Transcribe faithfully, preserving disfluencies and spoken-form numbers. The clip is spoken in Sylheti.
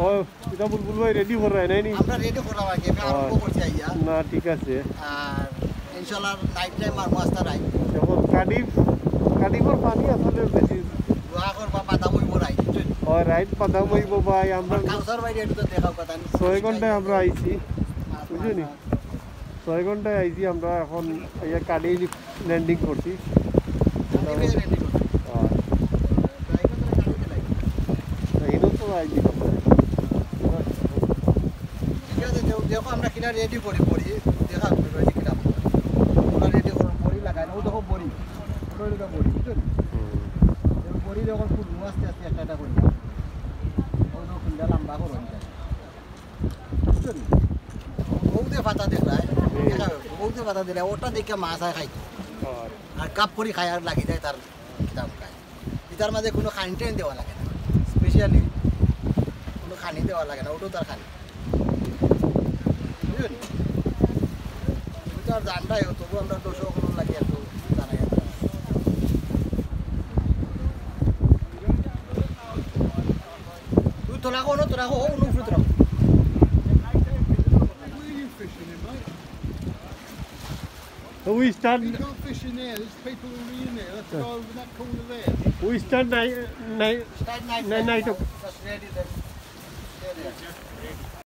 ও, ইটা বুলবুল ভাই রেডি করায় নাই নি? আমরা রেডি করা লাগে, আমি আরম্ভ করছি আইয়া। না, ঠিক আছে। আর ইনশাআল্লাহ নাইট টাইম আর মাস্টার আই। এখন কার্ডিফ, কার্ডিফর পানি আসলে বেশি। দোয়া করবা, বাদাম অইব রাইত, বুঝছেন? হয়, রাইত বাদাম অইব ভাই। আমরা কাউসার ভাই একটু তো দেখাও কথা নেই। ছয় ঘন্টায় আমরা আইছি, বুঝলি নি? ছয় ঘন্টায় আইছি আমরা, এখন এই যে কার্ডিফ ল্যান্ডিং করছি। কার্ডিফে ল্যান্ডিং করছি। হ্যাঁ। ড্রাইভার তারা কার্ডিফে লাগে। না, এটাও তো আইছি আমরা। ঠিক আছে, দেখো, দেখো আমরা কিনা রেডি করি, করি। দেখা হবে রেডি কিনা। আমরা রেডি করো, বড়ি লাগাই না, ও দেখো বড়ি। ওটা ওটা বড়ি, বুঝছো নি? হুম। এই বড়ি যখন খুলবো আস্তে আস্তে একটা একটা করি। ও দেখো খুললে লম্বা করো এটা। বুঝছো নি? বউতে পাতা দেখলায়। হুম। দেখা হবে, বউতে পাতা দিলে ওটা দেখে মাছ আয় খাইতো। হ্যাঁ। আর কাপ করি খায় আর লাগি যায় তার কিতাব খায়। এটার মাঝে কোনো খানি টানি দেওয়া লাগে না, স্পেশালি কোনো খানি দেওয়া লাগে না, ওটাও তার খানি। বুঝলেন? তুমি তো আর জানবাই, তবু আমরা দর্শক সকল লাগে একটু জানাই। তুই তোরা কোনো, তোরা কো, ও নুফু তোরা। So we start. You can't fish in there. There's people already in there. Let's go over that corner there. We start nine, nine, Start night nine, time. Nine o'clock. Just ready then. Stay there.